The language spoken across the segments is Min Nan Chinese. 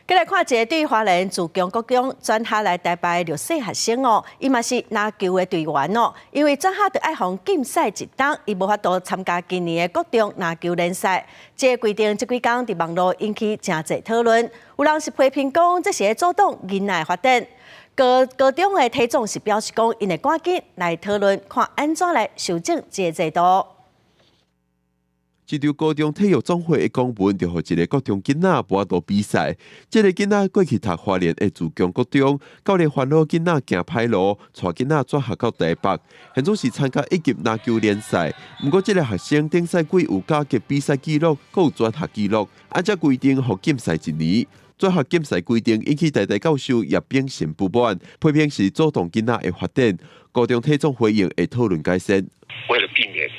繼來看一个對花蓮自強國中轉學來台北的弱勢學生哦，伊嘛是籃球的隊員哦，因為轉學就愛予禁賽一冬，伊無法度參加今年的國中籃球聯賽。這个規定這幾工佇網路引起誠濟討論，有人是批評講這是咧阻擋囡仔的發展。高高中的體總是表示講，𪜶會趕緊來討論，看按怎來修正這个制度。這場高中體育總會的公文，就予一个國中囡仔無法度比賽。這个囡仔過去讀花蓮的自強國中，教練煩惱囡仔行歹路，帶囡仔轉學到台北，現在是參加一級籃球聯賽。毋過，這个學生頂賽季有甲級比賽記錄，閣有轉學記錄，按照規定予禁賽一年。轉學禁賽規定引起台大教授葉秉成不滿，批評是阻擋囡仔的發展。高中體總回應會討論改善。為了避免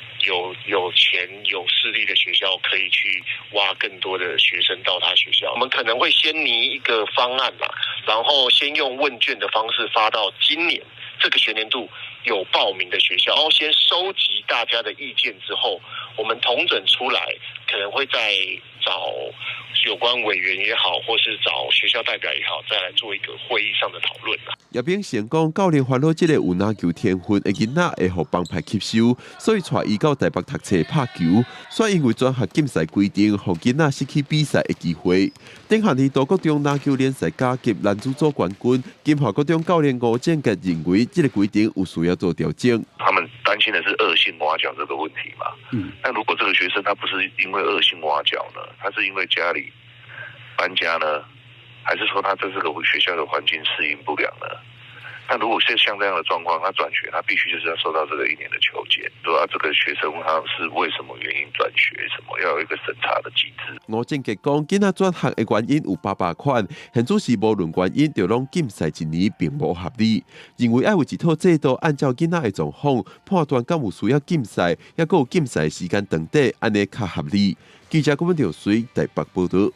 有錢有勢力的學校可以去挖更多的學生到他學校，我們可能會先擬一個方案啦，然後先用問卷的方式發到今年這個學年度有報名的學校，然後先收集大家的意見之後，我們統整出來，可能會再找有關委員也好，或是找學校代表也好，再來做一個會議上的討論啦。葉秉成講，教練煩惱這个有籃球天分的囡仔會予幫派吸收，所以帶伊到台北讀冊拍球。煞因為轉學禁賽規定，予囡仔失去比賽的機會。頂學年度國中籃球聯賽甲級男子組冠軍，金華國中教練吳正傑認為，這个規定有需要做調整。他們擔心的是惡性挖角這個問題嘛？那如果這個學生他不是因為惡性挖角呢？他是因為家裡搬家呢？還是說他在這個學校的環境適應不良呢？那如果是像這樣的狀況，他轉學，他必須就是要受到這個一年的求檢，對吧？這個學生他是為什麼原因轉學？什麼要有一個審查的機制？吳正傑講，囡仔轉學的原因有百百款，現主是無論原因，就攏禁賽一年，並無合理。認為愛有一套制度，按照囡仔的狀況判斷，敢有需要禁賽，抑閣有禁賽時間長短，按呢較合理。記者郭文條隨台北報道。